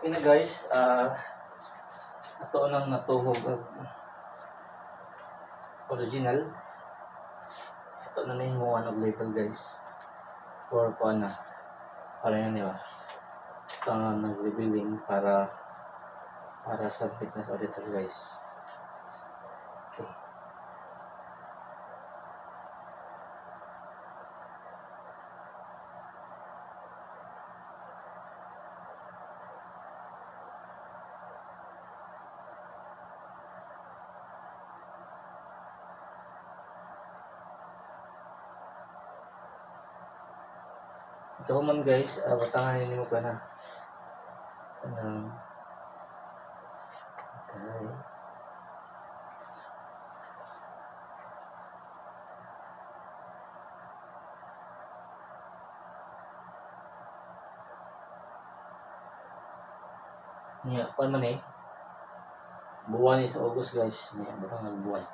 Okay na guys, ato nang natuhog ang original. Ato na nimo og label, guys. For kuan na. Para yan, di ba? Ito ang nag-labeling para para sa fitness auditor, guys. Okay. Ito man guys, batangan nimo ka na. Kanang okay. Nya, kuan man eh. Buwan ni sa August, guys. Nya, batangan buwan.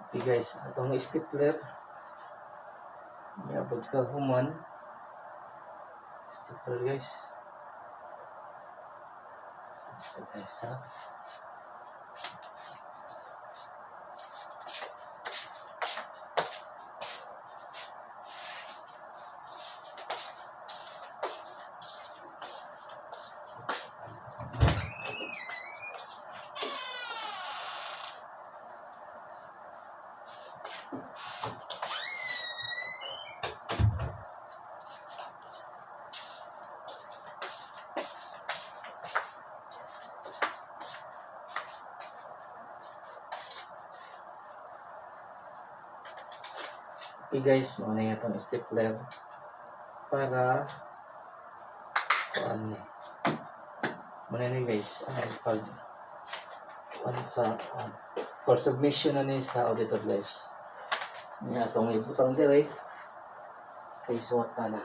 Okay guys, atong stapler. Nya, pagka human. Stapler, guys. Ito guys ha. Okay guys, mao na atong stapler para kuan ni. Mao na ni guys, ay pag kuan sa for submission na ni sa auditor, guys. Nya atong ibutang dire kay suwat na na.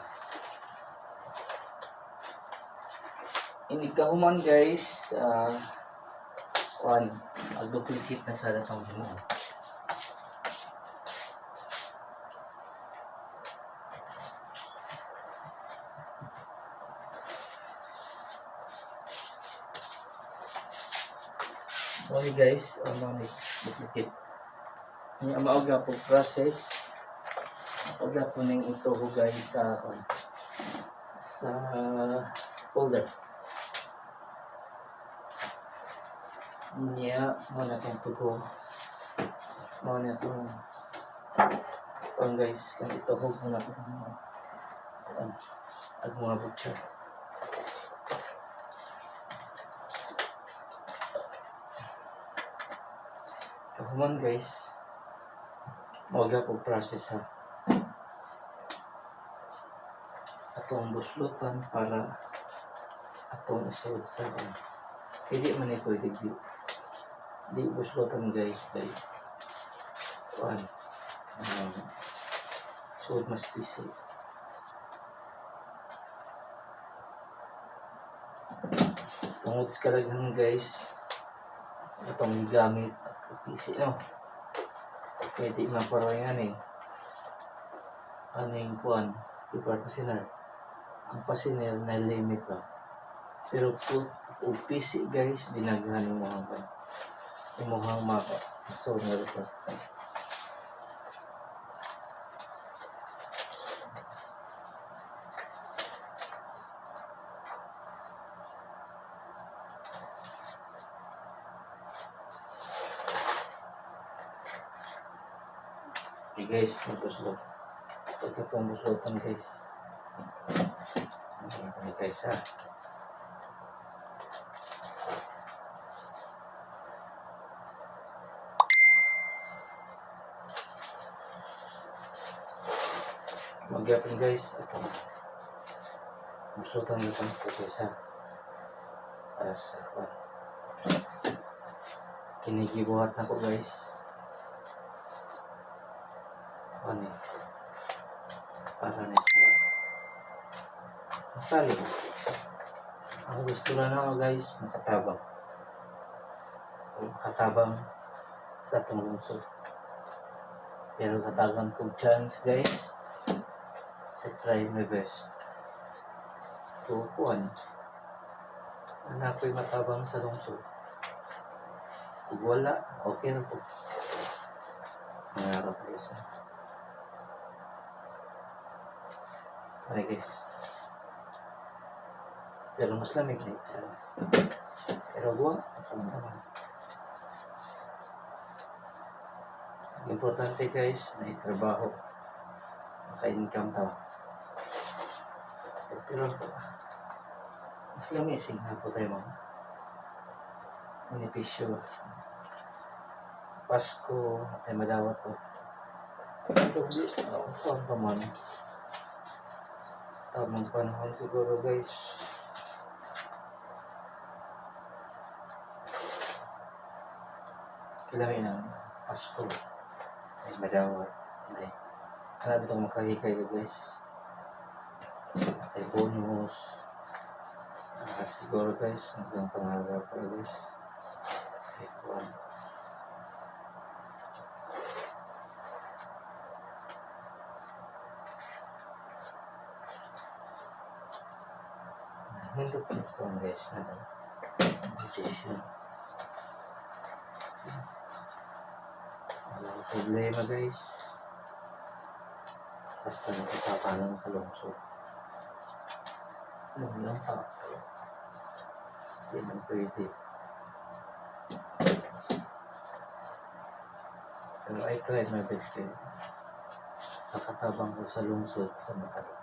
Hindi ka human guys, kuan, mag-duplicate na sa atong himuon. Okay guys, ano ni duplicate. Nya mao po process. Ako po ning ituho guys sa kuan, sa folder. Nya mao na tong tugo. Mao na tong kuan guys, kang ituhog mo na itong mga kuan ag mga butcher. Kahuman guys, mao po process ha. Atong buslutan para atong isuod sa kuan. Kay di man ni pwede di, di buslutan guys, kay kuan suod mas PC. Tungod sa kalaghan guys, atong gamit at PC, no. Kay di maparoy eh. Aning kuan, paper fasciner. Ang fasciner na limit ba. Pero kung og PC guys, dinaghan imo ang kuan. Imuhang maka. So, nga report. Okay guys, magbuslot. Pagka pong buslotan guys. Okay guys ha. Magyapon guys, ito. Buslotan natin ito guys ha. Para sa kwan. Kinigibuhat na ko guys. Ano eh. Para na sa tali. Ang gusto lang ako, guys, makatabang. O makatabang sa atong lungsod. Pero hatagan kong chance, guys. I try my best. To kuan. Ana ko'y matabang sa lungsod. Kung wala, okay na po. Nangarap, guys. Okay, guys. Pero mas lamig na yung chance. Pero buwa, naman. Ang importante, guys, na trabaho. Maka-income ta. Pero mas lamig na po tayo mga benepisyo ba. Sa Pasko, tayo madawat po. Pero di, oh, pa man. Sa tamang panahon siguro, guys. Kailangan ng Pasko ay madawat. Hindi. Marami itong makahikay ko, guys. Kay bonus. Siguro, guys, hanggang pangarap pa, guys. Kay kuwan. Nindot sa kuwan, guys, na invitation. Walang problema, guys. Basta nakatapa sa lungsod. Ano lang pa. Hindi lang pwede. Pero I tried my best kayo. Nakatabang ko sa lungsod sa Matarong.